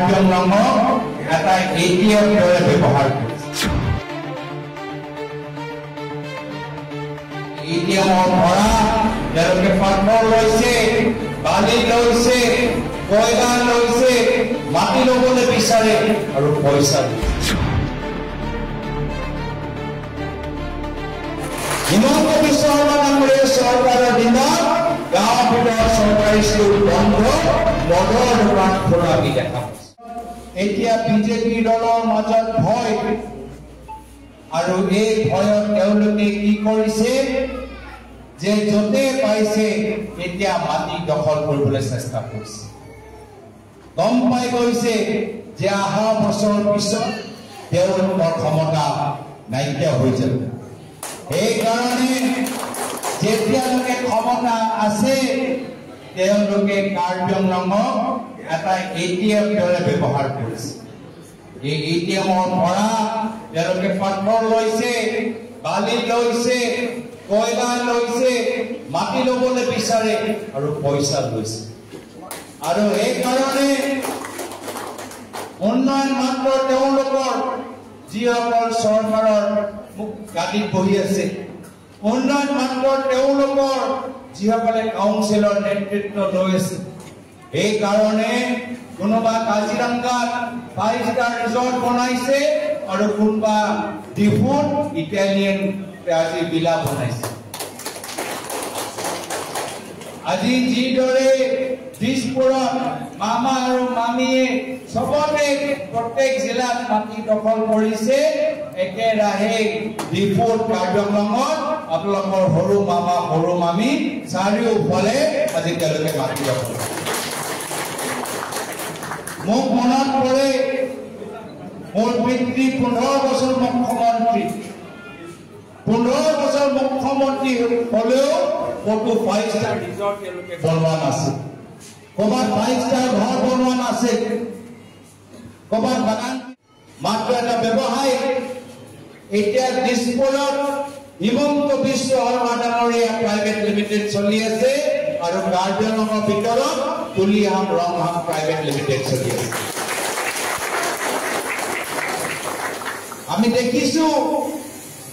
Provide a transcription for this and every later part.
কাৰ্বি আংলঙক এটা এটিএম দৰে ব্যৱহাৰ কৰিছে। এটিএমৰ পৰা তেওঁলোকে পাথৰ লৈছে, বালি লৈছে, কয়লা লৈছে, মাটি ল'বলৈ বিচাৰে আৰু পইচা লৈছে। হিমন্ত বিশ্ব শৰ্মা ডাঙৰীয়া চৰকাৰৰ দিনত গাঁৱৰ ভিতৰত চৰকাৰী স্কুল বন্ধ, মদৰ দোকান খোলা আমি দেখা পাইছো। এতিয়া বিজেপি দলৰ মাজত ভয়, আৰু এই ভয়ত তেওঁলোকে কি কৰিছে যে য'তে পাইছে এতিয়া মাটি দখল কৰিবলৈ চেষ্টা কৰিছে। গম পাই গৈছে যে অহা বছৰৰ পিছত তেওঁলোকৰ ক্ষমতা নাইকিয়া হৈ যাব। সেইকাৰণে যেতিয়ালৈকে ক্ষমতা আছে তেওঁলোকে কাৰ্বি আংলঙক এটা এটিএম দৰে ব্যৱহাৰ কৰিছে। এই এটিএমৰ পৰা তেওঁলোকে পাথৰ লৈছে, বালি লৈছে, কয়লা লৈছে, মাটি ল'বলৈ বিচাৰে আৰু পইচা লৈছে। আৰু সেইকাৰণে উন্নয়ন মাত্ৰ তেওঁলোকৰ যিসকল চৰকাৰৰ গাদীত বহি আছে, উন্নয়ন মাত্ৰ তেওঁলোকৰ যিসকলে কাউন্সিলৰ নেতৃত্ব লৈ আছে। সেইকাৰণে কোনোবা কাজিৰঙাত 5 ষ্টাৰ ৰিজৰ্ট বনাইছে আৰু কোনোবা ডিফুত ইটালিয়ান আজি বিলা বনাইছে। আজি যিদৰে দিছপুৰত মামা আৰু মামীয়ে চবতে প্ৰত্যেক জিলাত মাটি দখল কৰিছে, একেৰাহে ডিফুত কাৰ্বি আংলঙত আপোনালোকৰ সৰু মামা সৰু মামী চাৰিওফালে আজি তেওঁলোকে মাটি দখল কৰিছে। মোক মনত পৰে মোৰ পিতৃ 15 বছৰ মুখ্যমন্ত্ৰী, 15 বছৰ মুখ্যমন্ত্ৰী হলেও ক'তো 5 ষ্টাৰ ৰিজৰ্ট তেওঁলোকে বনোৱা নাছিল, ক'ৰবাত 5 ষ্টাৰ ঘৰ বনোৱা নাছিল, ক'ৰবাত বাগান, মাত্ৰ এটা ব্যৱসায়। এতিয়া দিছপুৰত হিমন্ত বিশ্ব শৰ্মা ডাঙৰীয়া প্ৰাইভেট লিমিটেড চলি আছে আৰু কাৰ্বি আংলঙৰ ভিতৰত তুলিহাম ৰংহাম প্ৰাইভেট লিমিটেড চলি আছে। আমি দেখিছো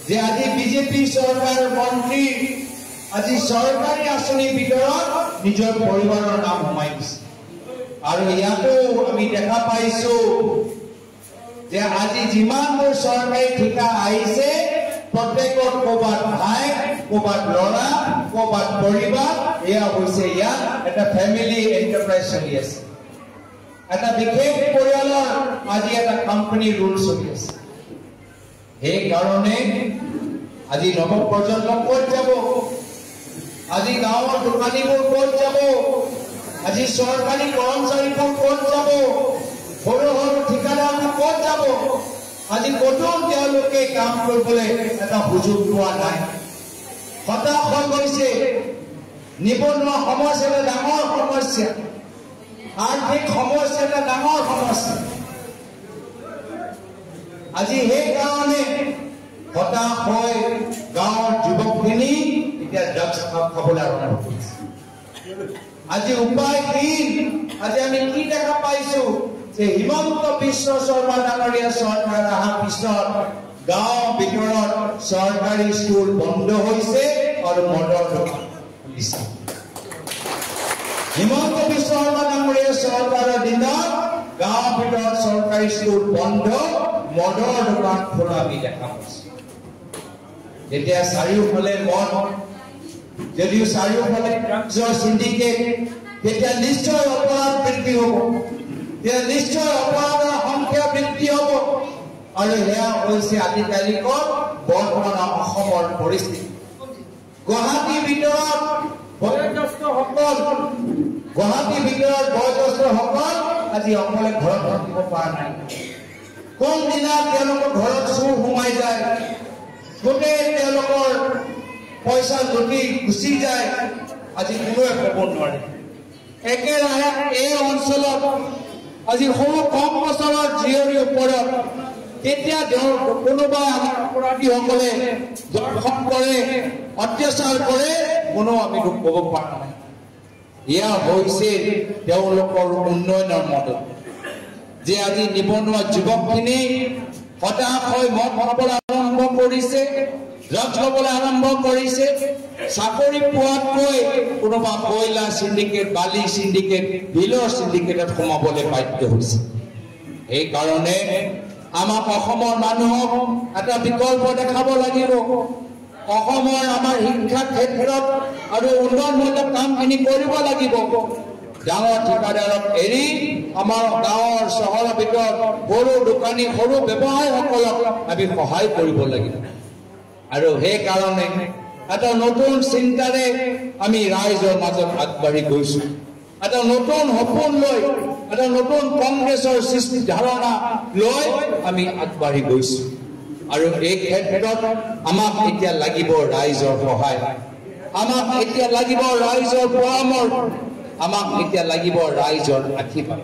যে আজি বিজেপি চৰকাৰ মন্ত্ৰী আজি চৰকাৰী আঁচনিৰ ভিতৰত নিজৰ পৰিবাৰৰ নাম সোমাই দিছে। আৰু ইয়াতো আমি দেখা পাইছো যে আজি যিমানবোৰ চৰকাৰী ঠিকা আহিছে প্ৰত্যেকত ক'ৰবাত ভাই, ক'ৰবাত ল'ৰা, ক'ৰবাত পৰিবাৰ, এয়া হৈছে ইয়াত এটা ফেমিলি এণ্টাৰপ্ৰাইজ চলি আছে, এটা বিশেষ পৰিয়ালৰ আজি এটা কোম্পানী ৰুল চলি আছে। সেইকাৰণে আজি নৱপ্ৰজন্ম ক'ত যাব, আজি গাঁৱৰ দোকানীবোৰ ক'ত যাব, আজি চৰকাৰী কৰ্মচাৰীবোৰ ক'ত যাব, সৰু সৰু ঠিকাদাৰবোৰ ক'ত যাব, আজি ক'তো তেওঁলোকে কাম কৰিবলৈ এটা সুযোগ পোৱা নাই, হতাশ হৈ গৈছে। নিবনুৱা সমস্যা এটা ডাঙৰ সমস্যা, আৰ্থিক সমস্যা এটা ডাঙৰ সমস্যা। আজি সেইকাৰণে হতাশ হৈ গাঁৱৰ যুৱকখিনি এতিয়া ড্ৰাগছ খাবলৈ আৰম্ভ কৰিছে। আজি উপায়হীন। আজি আমি কি দেখা পাইছো যে হিমন্ত বিশ্ব শৰ্মা ডাঙৰীয়া চৰকাৰ অহাৰ পিছত গাঁৱৰ ভিতৰত চৰকাৰী স্কুল বন্ধ হৈছে আৰু মদৰ দোকান খুলিছে। হিমন্ত বিশ্ব শৰ্মা ডাঙৰীয়া চৰকাৰৰ দিনত গাঁৱৰ ভিতৰত চৰকাৰী স্কুল বন্ধ, মদৰ দোকান খোলা আমি দেখা পাইছো। যেতিয়া চাৰিওফালে মদ, যদিও চাৰিওফালে ড্ৰাগছৰ চিণ্ডিকেট, তেতিয়া নিশ্চয় অপৰাধ বৃদ্ধি হ'ব, তেতিয়া নিশ্চয় অপৰাধৰ সংখ্যা বৃদ্ধি হ'ব। আৰু সেয়া হৈছে আজি তাৰিখত বৰ্তমান অসমৰ পৰিস্থিতি। গুৱাহাটীৰ ভিতৰত বয়োজ্যেষ্ঠসকল, গুৱাহাটীৰ ভিতৰত বয়োজ্যেষ্ঠসকল আজি অকলে ঘৰত থাকিব পৰা নাই। কোনদিনা তেওঁলোকৰ ঘৰত চোৰ সোমাই যায়, গোটেই তেওঁলোকৰ পইচা লুটি গুচি যায়, আজি কোনোৱে ক'ব নোৱাৰে। একেৰাহে এই অঞ্চলত আজি সৰু কম বছৰৰ জীয়ৰীৰ ওপৰত তেতিয়া কোনোবা আমাৰ অপৰাধীসকলে দৰ্শন কৰে, অত্যাচাৰ কৰে, কোনো আমি ক'ব পৰা নাই। এয়া হৈছে তেওঁলোকৰ উন্নয়নৰ মদত। যে আজি নিবনুৱা যুৱকখিনি হতাশ হৈ মদ খাবলৈ আৰম্ভ কৰিছে, ড্ৰাগছ ল'বলৈ আৰম্ভ কৰিছে। চাকৰি পোৱাতকৈ কোনোবা কয়লা চিণ্ডিকেট, বালি চিণ্ডিকেট, বিলৰ চিণ্ডিকেটত সোমাবলৈ বাধ্য হৈছে। সেইকাৰণে আমাক অসমৰ মানুহক এটা বিকল্প দেখাব লাগিব। অসমৰ আমাৰ শিক্ষা ক্ষেত্ৰত আৰু উন্নয়নমূলক কামখিনি কৰিব লাগিব। ডাঙৰ ঠিকাদাৰক এৰি আমাৰ গাঁৱৰ চহৰৰ ভিতৰত সৰু দোকানী, সৰু ব্যৱসায়ীসকলক আমি সহায় কৰিব লাগিব। আৰু সেইকাৰণে এটা নতুন চিন্তাৰে আমি ৰাইজৰ মাজত আগবাঢ়ি গৈছো। এটা নতুন সপোন লৈ, এটা নতুন কংগ্ৰেছৰ সৃষ্টি ধাৰণা লৈ আমি আগবাঢ়ি গৈছো। আৰু এই ক্ষেত্ৰত আমাক এতিয়া লাগিব ৰাইজৰ সহায়, আমাক এতিয়া লাগিব ৰাইজৰ পৰামৰ্শ, আমাক এতিয়া লাগিব ৰাইজৰ আশীৰ্বাদ।